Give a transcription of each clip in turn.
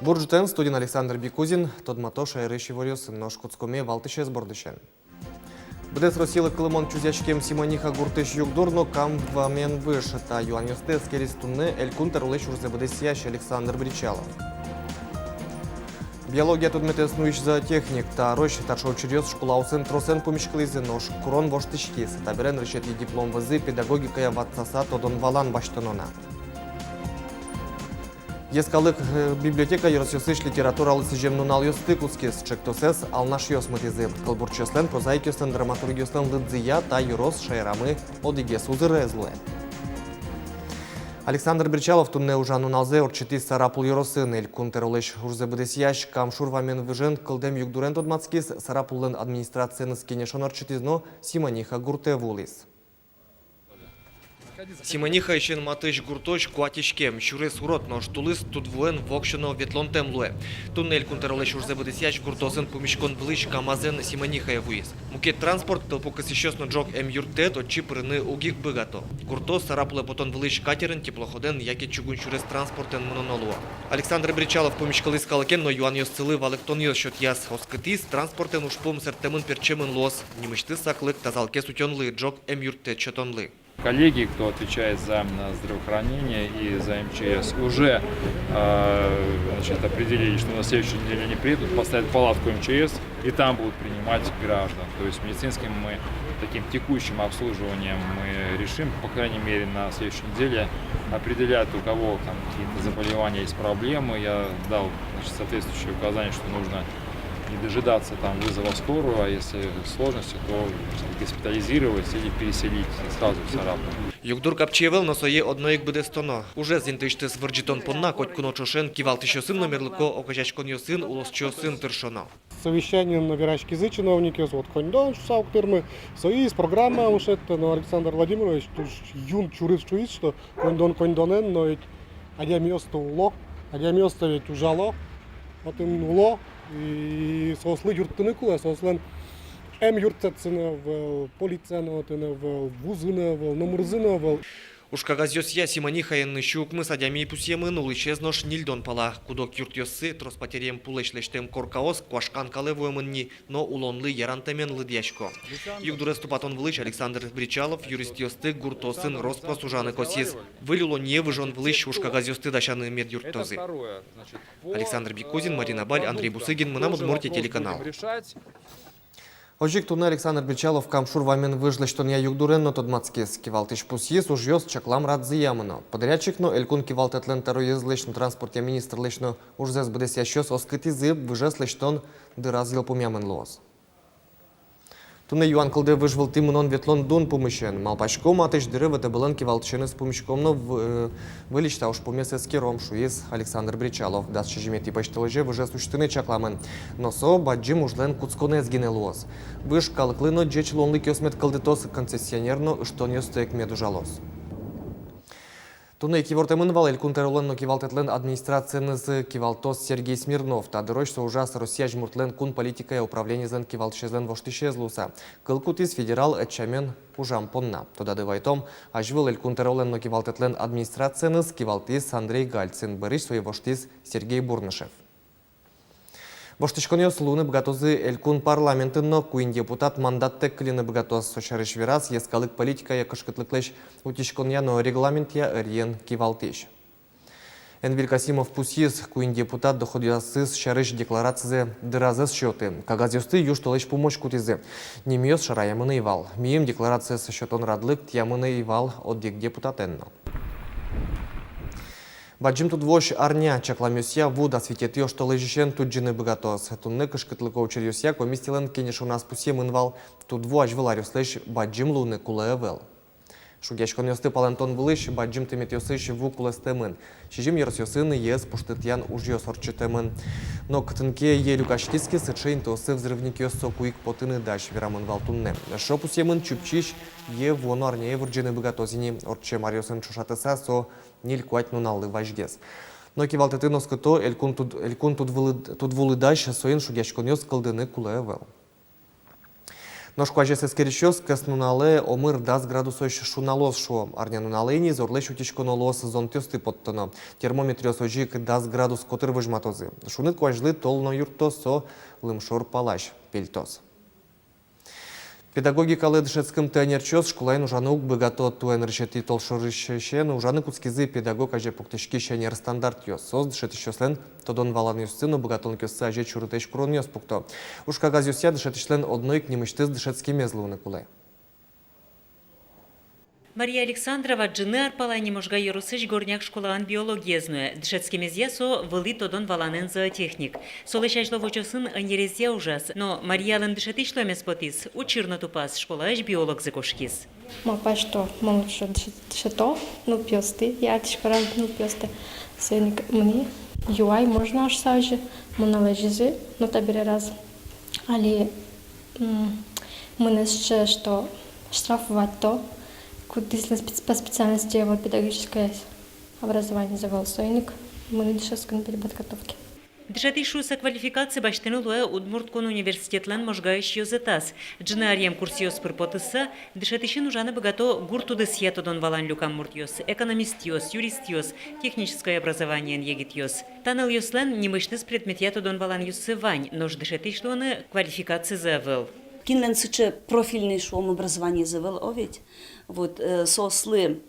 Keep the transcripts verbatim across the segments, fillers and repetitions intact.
Бур ӝытэн! Студиын Александр Бикузин. Тодмато шаерысь иворъёсын. Нош кутскомы валтӥсез бордысен. Быдэс Россилы кылымон чузъяськем Симониха гуртысь югдур но Кам вамен выж. Та юанъёсты эскериз туннэ Элькун тӧролэсь ужзэ быдэсъясь Александр Бречалов. Биология тодметэз нуись зоотехник. Та арозь таӵе учыръёс школаосын тросэн пумиськылӥзы, нош курон воштӥськиз. Табере нырысетӥ диплом вӧзы педагогикая ватсаса тодон-валан басьтоно на. Йӧскалык, э, библиотека ёросъёсысь литературалы сӥзем нуналъёсты кутскиз. Ӵектосэз алнашъёс мытӥзы. Кылбурчиослэн, прозаикъёслэн, драматургъёслэн лыдзыя та ёрос шаерамы одӥгез узырез луэ. Александр Бречалов туннэ ужан нуналзэ ортчытӥз Сарапул ёросын. Элькун тӧролэсь ужзэ быдэсъясь Кам шур вамен выжен кылдэм югдурен тодматскиз. Сарапуллэн администрациеныз кенешон ортчытӥз но Симониха гуртэ вуылӥз. Симониха исен матысь гуртозь куать иськем. Сюрес урод, нош тулыс тудвуэн воксё но ветлонтэм луэ. Туннэ Элькун тӧролэсь ужзэ быдэсъясь гуртоосын пумиськон вылысь КамАЗэн Симонихае вуиз. Мукет транспорт, тылпу кысӥсьёс но ӝог эмъюрттэт отчы пырыны уг ик быгато. Гуртоос Сарапулэ потон вылысь катерен, теплоходэн яке чугун сюрес транспортэн мыноно луо. Александр Бречалов пумиськылӥз калыкен но юанъёссылы валэктонъёс сётъяз. Оскытӥз: транспортэн ужпум сэрттэмын-пертчемын луоз. Нимысьтыз саклык тазалыкез утёнлы, ӝог эмъюрттэт сётонлы. Коллеги, кто отвечает за, м, здравоохранение и за МЧС, уже, э, значит, определили, что на следующей неделе они приедут, поставят палатку МЧС, и там будут принимать граждан. То есть медицинским мы таким текущим обслуживанием мы решим, по крайней мере, на следующей неделе определят, у кого там какие-то заболевания есть, проблемы. Я дал, значит, соответствующие указания, что нужно не дожидаться там вызова скорую, а если сложности, то, значит, госпитализировать или переселить сразу в Сарапул. Югдур капчи ӧвӧл, но сое одно ик быдэстоно. Ужез интыысьтыз вырӟытон понна котьку но ӵошен кивалтӥсьёсын но мерлыко огазеяськонъёсын, улосчиосын тыршоно. Совещаниын но вераськизы чиновникъёс, вот коньдон шуса уг тырмы, соиз программаын шедьтэ, но Александр Владимирович туж юн чурыт шуиз, что коньдон коньдонэн, но ведь адямиос-то уло, адямиос-то ведь ужало, отын уло, и соослы юрттыны кулэ, соослэн эмъюртэтсы но ӧвӧл, полиция но отын ӧвӧл, вузы но ӧвӧл, номырзы но ӧвӧл. Ужкагазъёсъя Симонихаын сю укмыс адями пусъемын, улӥсез нош ньыльдон пала. Куд-ог юртъёссы, трос патеръем пулэсь лэсьтэм коркаос куашкан калэ вуэмын ни, но улонлы ярантэмен лыдъясько. Югдурез тупатон вылысь Александр Бречалов юристъёсты гуртоосын рос-прос ужаны косӥз. Выль улонние выжон вылысь ужкагазъёсты дасяны мед юрттозы. Александр Бикузин, Марина Баль, Андрей Бусыгин, «Мынам Удмуртие» телеканал. Озьы ик туннэ Александр Бречалов Кам шур вамен выж лэсьтонъя югдурен но тодматскиз. Кивалтӥсь пусйиз, ужъёс чаклам радзыя мыно. Подрядчик но, Элькун кивалтэтлэн тӧроезлэсь но транспортъя министрлэсь но ужзэс быдэсъясьёс оскытӥзы: выжез лэсьтон дыраз йылпумъямын луоз. Туннэ юан кылдэ выж вылтӥ мынон-ветлон дун пумысен. Малпасько, матысь дыре ВТБ-лэн кивалтӥсеныз пумиськом но в-, э, выльысь та ужпумез эскером, шуиз Александр Бречалов. Дас сизьыметӥ пӧсьтолэзе выжез усьтыны чакламын. Но со бадӟым ужлэн кутсконэз гинэ луоз. Выж калыклы но ӟеч луонлыкъёс мед кылдытоз, концессионер но ыштонъёстэк мед ужалоз. Туннэ ик ивортэмын вал: Элькун тӧролэн но кивалтэтлэн администрациенызы кивалтоз Сергей Смирнов. Та дырозь со ужаз Россия Ӟмуртлэн кун политикая управлениезлэн кивалтӥсезлэн воштӥсез луыса. Кыл кутӥз федерал ӧтчамен ужам понна. Тодады вайтом, азьвыл Элькун тӧролэн но кивалтэтлэн администрациеныз кивалтӥз Андрей Гальцин, бӧрысь сое воштӥз Сергей Бурнышев. Воштӥськонъёс луыны быгатозы Элькун парламентын но. Куинь депутат мандаттэк кылины быгатоз. Со сярысь вераз йӧскалык политикая кышкытлыклэсь утиськонъя но регламентъя ӧръен кивалтӥсь. Энвиль Касимов пусйиз, куинь депутат доходъёссы сярысь декларацизэ дыраз ӧз сёты. Кагазъёсты южтолэзь пумозь кутӥзы. Нимъёс шараямын ӧй вал. Миым декларациез сётон радлык тӥямын ӧй вал одӥг депутатэн но. Бадӟым тудвуозь арня. Чакламъёсъя, ву дас витетӥ оштолэзьысен тудӟыны быгатоз. Туннэ кышкытлыко учыръёсъя комиссилэн кенешоназ пусъемын вал: тудву азьвыл аръёслэсь бадӟым луыны кулэ ӧвӧл. Шугъяськонъёсты палэнтон вылысь бадӟым тыметъёсысь ву кулэстэмын. Сизьым ёросъёсын йӧз пуштытъян ужъёс ортчытэмын. Но кытын ке йӧ люкаськиз ке, сыӵе интыосы взрывникъёс соку ик потыны дась, верамын вал туннэ. Эшшо пусъемын: чупчись йӧ вуоно арняе вырӟыны быгатоз ини. Ортчем аръёсын ӵошатыса, со ньыль-куать нуналлы вазьгес. Но кивалтэтын оскыто: элькун туд-, элькун тудвулы-, тудвулы дась, соин шугъяськонъёс кылдыны кулэ ӧвӧл. Нош куазез эскерисьёс кӧснуналэ омыр дас градусозь шуналоз шуо. Арнянуналэ ини зорлэсь утиськоно луоз, зонтъёсты поттоно. Термометръёс озьы ик дас градус котыр возьматозы. Шуныт куазьлы тол но юрттоз, со лымшор палась пельтоз. Педагогикалы дышетскымтэ ӧнерчиос школаын ужаны уг быгато. Туэ нырысетӥ толшорысен ужаны кутскизы педагог азе пуктӥськись ӧнер стандартъёс. Соос дышетӥсьёслэн тодон-валанъёссы но быгатонлыкъёссы азе чурытэсь куронъёс пукто. Уж кагазъёсъя дышетӥсьлэн одно ик нимысьтыз дышетскемез луыны кулэ. Мария Александрова ӝыны ар пала ини Можга ёросысь Горняк школаын биологиез нуэ. Дышетскемезъя со вылӥ тодон-валанэн зоотехник. Солэсь азьло возёсын ӧнерезъя ужаз, но Мариялэн дышетӥсь луэмез потӥз, учыр но тупаз, школаысь биологзы кошкиз. Малпай, что мон лучше дышет-, дышето нылпиосты, яратӥсько нылпиосты. Соин ик мынӥ, юай, можно-а шуса озьы, мон алэжизы, но табере раз. Али, м, мынэ сыӵе, что штрафовать-то, кудӥзлэн спец-, по специальности ӧвӧл педагогическое образование ӧвӧл, соин ик мынӥ дышетскыны переподготовке. Дышетӥсь шуыса квалификация басьтыны луэ Удмурт кун университетлэн Можгаысь ёзэтаз. Ӝыны аръем курсъёс пыр потыса, дышетӥсен ужаны быгато гурт удысъя тодон-валан люкам муртъёс, экономистъёс, юристъёс, технической образованиен егитъёс. Та нылъёслэн нимысьтыз предметъя тодон-валанъёссы вань, нош дышетӥсь луыны квалификацизы ӧвӧл. Кинлэн сыӵе профильный, шуом, образованиез ӧвӧл, о ведь? Вот, э, соослы,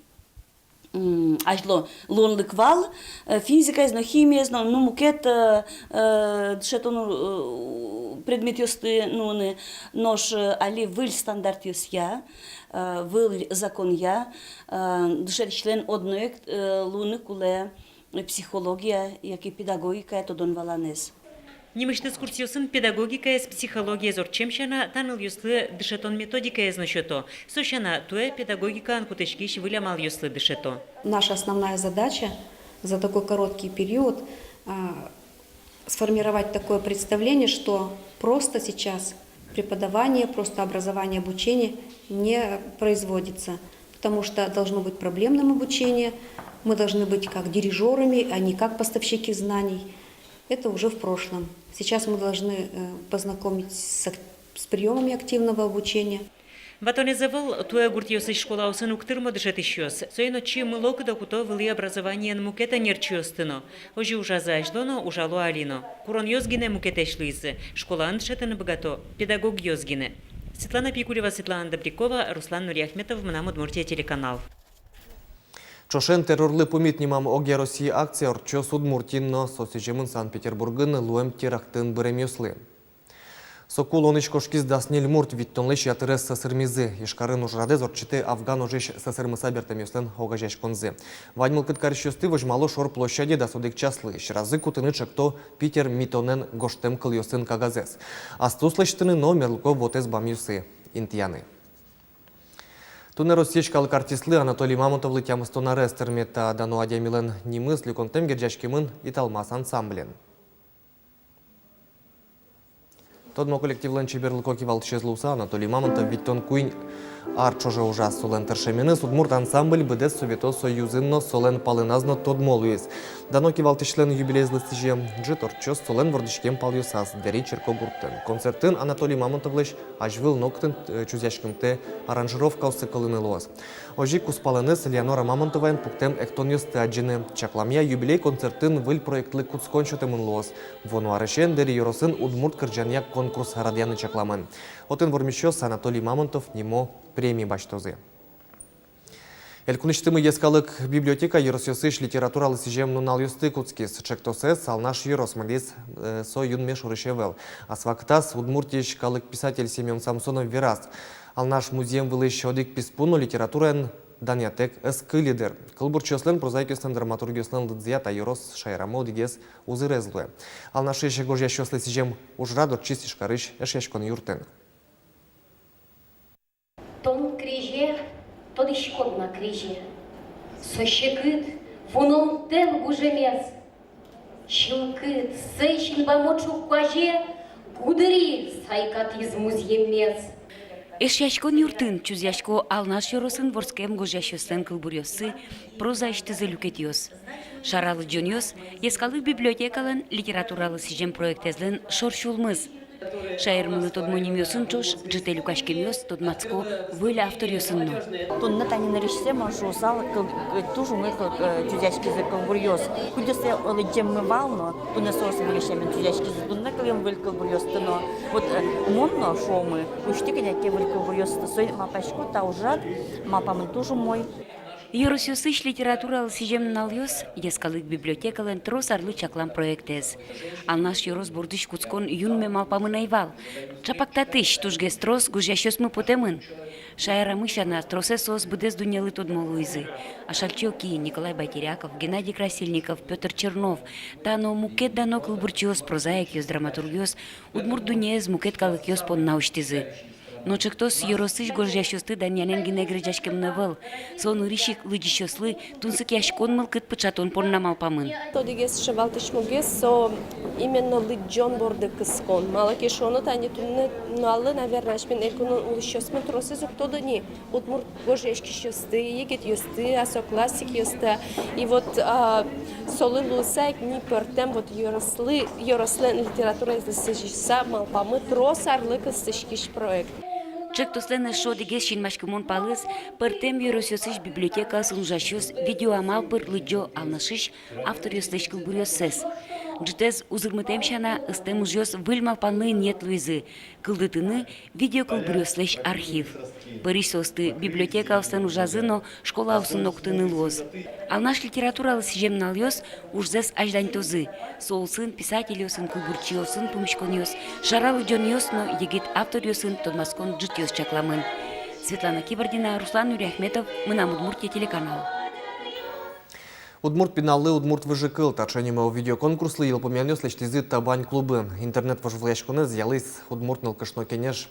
м, азьло луонлык вал, э, физикаез но, химиез но, ну, мукет, э, э, дышетон, э, предметъёсты нуыны, нош, э, али выль стандартъёсъя, э, выль законъя, э, дышетӥсьлэн одно ик, э, луыны кулэ психология яке педагогикая тодон-валанэз. Нимысьтыз курсъёсын педагогикаез, психологиез ортчем сяна, та нылъёслы дышетон методикаез но сёто. Со сяна, туэ педагогикаын кутӥськись выль амалъёслы дышето. Наша основная задача за такой короткий период, а, сформировать такое представление, что просто сейчас преподавание, просто образование, обучение не производится, потому что должно быть проблемным обучение, мы должны быть как дирижёрами, а не как поставщики знаний. Это уже в прошлом. Сейчас мы должны, э, познакомить с ак-, с приёмами активного обучения. Ватонэз ӧвӧл, туэ гуртъёсысь школаосын уг тырмо дышетӥсьёс. Соин отчы мылокыдо куто вылӥ образованиен мукет ӧнерчиосты но. Озьы ужазы азьло но, ужало али но. Куронъёс гинэ мукетэсь луизы. Школаын дышетыны быгато педагогъёс гинэ. Светлана Пикулева, Светлана Добрякова, Руслан Нуриахметов, «Мынам Удмуртие» телеканал. Ӵошен «Террорлы пумит» нимам огъя Россия акция ортчоз Удмуртиын но. Со сӥземын Санкт-Петербургын луэм терактын быремъёслы. Соку улонысь кошкиз дас ньыль мурт, витьтонлэсь ятырез сӧсырмизы. Ижкарын ужрадэз ортчытэ афган ожысь сӧсырмыса бертэмъёслэн огазеяськонзы. Вань мылкыд карисьёсты возьмало Шор площаде дас одӥг часлы. Сьӧразы кутыны чекто Питер митонэн гожтэм кылъёсын кагазэз. Астэ уз лэсьтыны но мерлыко вотэс бамъёсы интыяны. Туннэ Россиысь калык артистлы Анатолий Мамонтовлы тямыстон арес тырме. Та дано адямилэн нимыз люконтэм герӟаськемын «Италмас» ансамблен. Тодмо коллективлэн чеберлыко кивалтӥсез луыса Анатолий Мамонтов витьтон куинь ар ӵоже ужаз. Солэн тыршеменыз удмурт ансамбль быдэс Совето Союзын но, солэн палэназ но тодмо луиз. Дано кивалтӥсьлэн юбилейезлы сӥзем ӝыт ортчоз солэн вордӥськем палъёсаз, Дэри черкогуртын. Концертын Анатолий Мамонтовлэсь азьвыл нокытын, э, чузъяськымтэ аранжировкаоссы кылыны луоз. Озьы ик кузпалэныз Элеонора Мамонтоваен пуктэм эктонъёсты адӟыны. Чакламъя, юбилей концертын выль проектлы кутскон сётэмын луоз. Вуоно арысен Дэри ёросын удмурт кырӟанъя конкурс радъяны чакламын. Отын вормисьёс Анатолий Мамонтов нимо преми басьтозы. Элькунысьтымы йӧскалык библиотека ёросъёсысь литературалы сӥзем нуналъёсты кутскиз. Чектосэз Алнаш ёрос мынӥз, э, со юнме шорысь ӧвӧл. Ас вакытаз Удмуртиысь калык писатель Семён Самсонов вераз: Алнаш музъем вылысь одӥг писпу но литератураын данъятэк ӧз кыльы, дыр. Кылбурчиослэн, прозаикъёслэн, драматургъёслэн лыдзыя та ёрос шаерамы одӥгез узырез луэ. Алнашысь гожъясьёслы сӥзем ужрад ортчиз Ижкарысь Эшъяськон юртын. Тон крезе, тодӥськод на, крезе. Со секыт вунонтэм гужемез. Чылкыт сыӵе синбамо ӵук куазе гудыри сайкатӥз музъеммес. Эшъяськон юртын чузъясько Алнаш ёросын вордскем гожъясьёслэн кылбуръёссы, прозаысьтызы люкетъёс. Шара лыдӟонъёс — йӧскалык библиотекалэн литературалы сӥзем проектэзлэн шор сюлмыз. Шаермылы тодмо нимъёсын ӵош ӝытэ люкаськемъёс тодматско выль авторъёсын но. Туннэ тани нырысьсэ, мон шуысал, кыл-, туж умой кыл-, э, чузъяськизы кылбуръёс. Кудъёссэ лыдӟеммы вал но, туннэ соос выльысь сямен чузъяськизы. Туннэ кылӥм выль кылбуръёсты но. Вот, э, мон но, шуомы, усьтӥ кӧня ке выль кылбуръёсты. Соин малпасько, та ужрад малпамын туж умой. Ёросъёсысь литературалы сӥзем нуналъёс — йӧскалык библиотекалэн трос арлы чаклам проектэз. Алнаш ёрос бордысь кутскон юнме малпамын ӧй вал. Ӵапак татысь тужгес трос гожъясьёсмы потэмын. Шаерамы сяна, тросэз соос быдэс дуннелы тодмо луизы. Ашальчи Оки, Николай Байтеряков, Геннадий Красильников, Пётр Чернов. Та но мукет дано кылбурчиос, прозаикъёс, драматургъёс удмурт дуннеез мукет калыкъёс понна усьтӥзы. Но ӵектос ёросысь гожъясьёсты данъянэн гинэ герӟаськемын ӧвӧл. Со нырысь ик лыдӟисьёслы тунсыкъяськон мылкыд пыӵатон понна малпамын. Одӥгез сыӵе валтӥсь мугез — со именно лыдӟон борды кыскон. Малы ке шуоно, тани туннэ нуналлы, наверно, асьмелэн элькунын улӥсьёсмы тросэз уг тоды ни удмурт гожъяськисьёсты, егитъёсты, а со классикъёсты. И вот, а, солы луыса ик ми пӧртэм вот ёрослы, ёрослэн литератураезлы сӥзьыса малпамы трос арлы кыстӥськись проект. Ӵектослэн эшшо одӥгез синмаськымон палыз — пӧртэм ёросъёсысь библиотекаосын ужасьёс видеоамал пыр лыдӟо Алнашысь авторъёслэсь кылбуръёссэс. Ӝытэз узырмытэм сяна, ыстэм ужъёс выль малпанлы инъет луизы: кылдытыны видеокылбуръёслэсь архив. Пӧрысь соосты библиотекаослэн ужазы но школаосын но кутыны луоз. Алнаш литературалы сӥзем нуналъёс ужзэс азьланьтозы. Со улсын писательёсын, кылбурчиосын пумиськонъёс, шара лыдӟонъёс но егит авторъёсын тодматскон ӝытъёс чакламын. Светлана Кибардина, Руслан Нуриахметов, «Мынам Удмуртие» телеканал. «Удмурт пиналлы удмурт выжыкыл» — таӵе нимъя видеоконкурслы йылпумъянъёс лэсьтӥзы табань клубын. Интернет-вожвылъяськонэз ялӥз «Удмурт нылкышно кенеш».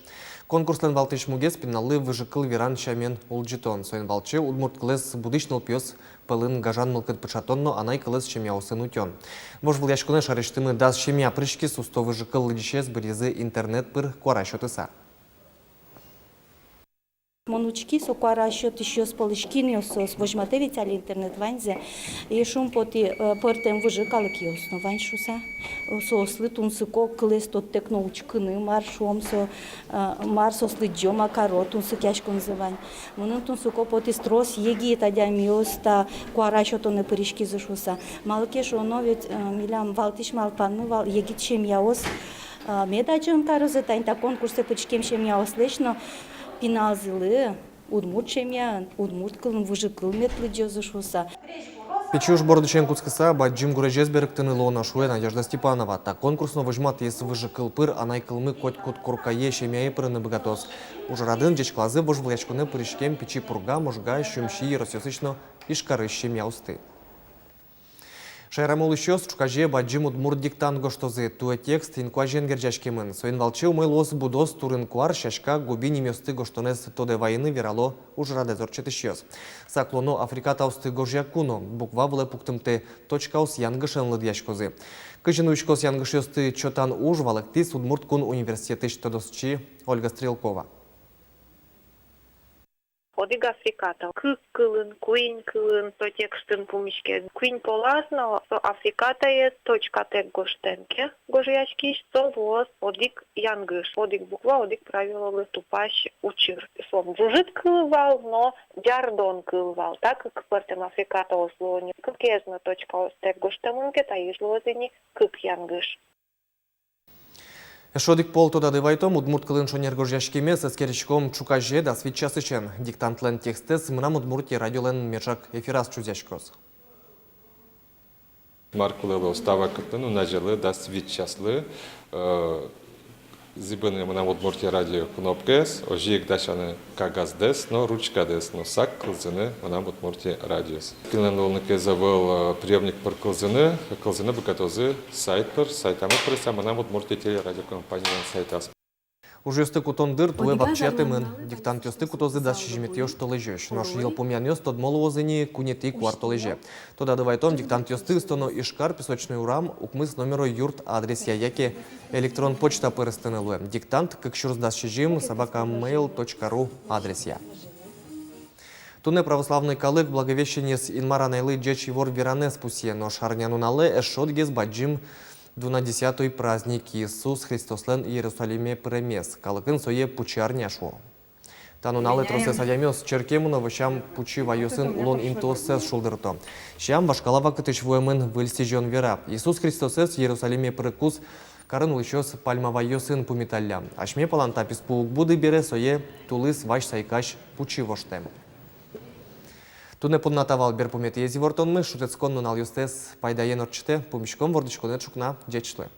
Конкурслэн валтӥсь мугез — пиналлы выжыкыл веран сямен улӟытон. Соин валче удмурт кылэз будӥсь нылпиос пӧлын гажан мылкыд пыӵатон но анай кылэз семьяосын утён. Вожвылъяськонэ шаерысьтымы дас семья пыриськиз. Усто выжыкыл лыдӟисез быръизы интернет пыр куара сётыса. Мон учки, со куара сётӥсьёс пӧлысь кинъёс соос, возьматэ ведь али интернет ваньзэ. И шумпотӥ, э, пӧртэм выжы калыкъёс но вань шуыса. Соослы тунсыко кылэз тодтэк но учкыны, мар шуом со, э, мар соос лыдӟо, ма каро, тунсыкъяськонзы вань. Мыным тунсыко потӥз, трос егит адямиос та куара сётонэ пыриськизы шуыса. Малы ке шуоно ведь, э, милям валтӥсь малпанмы вал егит семьяос, э, мед адӟон карозы тани та конкурсэ пыриськем семьяослэсь но пиналзылы удмурт семьяын удмурт кылын выжыкыл мед лыдӟозы шуыса. Пичи уж бордысен кутскыса, бадӟым гурезез берыктыны луоно, шуэ Надежда Степанова. Та конкурс но возьматӥз выжыкыл пыр анай кылмы котькуд коркае, семьяе пырыны быгатоз. Ужрадын ӟечкылазы вожвылъяськонэ пыриськем Пичи Пурга, Можга, Сюмси ёросъёсысь но Ижкарысь семьяосты. Шаерамы улӥсьёс ӵуказе бадӟым удмурт диктант гожтозы. Туэ текст инкуазен герӟаськемын. Соин валче умой луоз будос, турын-куар, сяська, губи нимъёсты гожтонэз тодэ вайыны, верало ужрадэз ортчытӥсьёс. Сак луоно африкатаосты гожъяку но. Буква вылэ пуктымтэ точкаос янгышен лыдъяськозы. Кызьы нуиськоз янгышъёсты чотан уж, валэктӥз Удмурт кун университетысь тодосчи Ольга Стрелкова. Одӥг африката кык кылын, куинь кылын со текстын пумиське. Куинь полаз но со африкатаез точкатэк гожтэм ке гожъяськись, со луоз одӥг янгыш, одӥг буква, одӥг правилолы тупась учыр. Со ӝужыт кыл вал но ӟардон кыл вал. Та кык пӧртэм африкатаос луо ни. Кыкез но точкаостэк гожтэмын ке, таиз луоз ини кык янгыш. Эшшо одӥг пол тодады вайтом: удмурт кылын шонер гожъяськемез эскериськом ӵуказе дас вить часысен. Диктантлэн текстэз «Мынам Удмуртие» радиолэн меӵак эфираз чузъяськоз. Мар кулэ луоз та вакытлы? Ну, нуназе дас вить часлы, э, зӥбыны «Мынам Удмуртие» радио кнопкаез, озьы ик дасяны кагаздэс но ручкадэс но сак кылзыны «Мынам Удмуртие» радиоез. Кинлэн луонлыкез ӧвӧл, э, приёмник пыр кылзыны, кылзыны быгатозы сайт пыр, сайтамы пырыса, «Мынам Удмуртие» телерадиокомпанилэн сайтаз. Ужъёсты кутон дыр туэ вакчиятэмын. Диктантъёсты кутозы дас сизьыметӥ оштолэзёзь. Нош йылпумъянъёс тодмо луозы ини куинетӥ куартолэзе. Тодады вайтом: диктантъёсты ыстоно Ижкар, Песочный урам, укмыс номеро юрт адресъя, яке электрон почта пыр ыстыны луэ: диктант кык сюрс дас сизьым собака мейл точка ру адресъя. Туннэ православной калык Благовещениез, Инмар Анайлы ӟеч ивор веранэз пусъе. Нош арнянуналэ эшшо одӥгез бадӟым Двунадесятый праздник, Иисус Христослэн Иерусалиме пыремез. Калыкын сое Пучы арня шуо. Та нуналэ тросэз адямиос черке мыно, вӧсям пучы вайёсын улон интыоссэс шулдырто. Сям вашкала вакытысь вуэмын. Выль сӥзён вера: Иисус Христосэз Иерусалиме пырыкуз карын улӥсьёс пальма вайёсын пумиталлям. Асьме палан та писпу уг буды бере, сое тулыс вазь сайкась пучы воштэм. Туннэ понна та вал берпуметӥез ивортонмы. Шутэтскон нуналъёстэс пайдаен ортчытэ. Пумиськом вордӥськонэд ӵукна. Ӟеч луэ.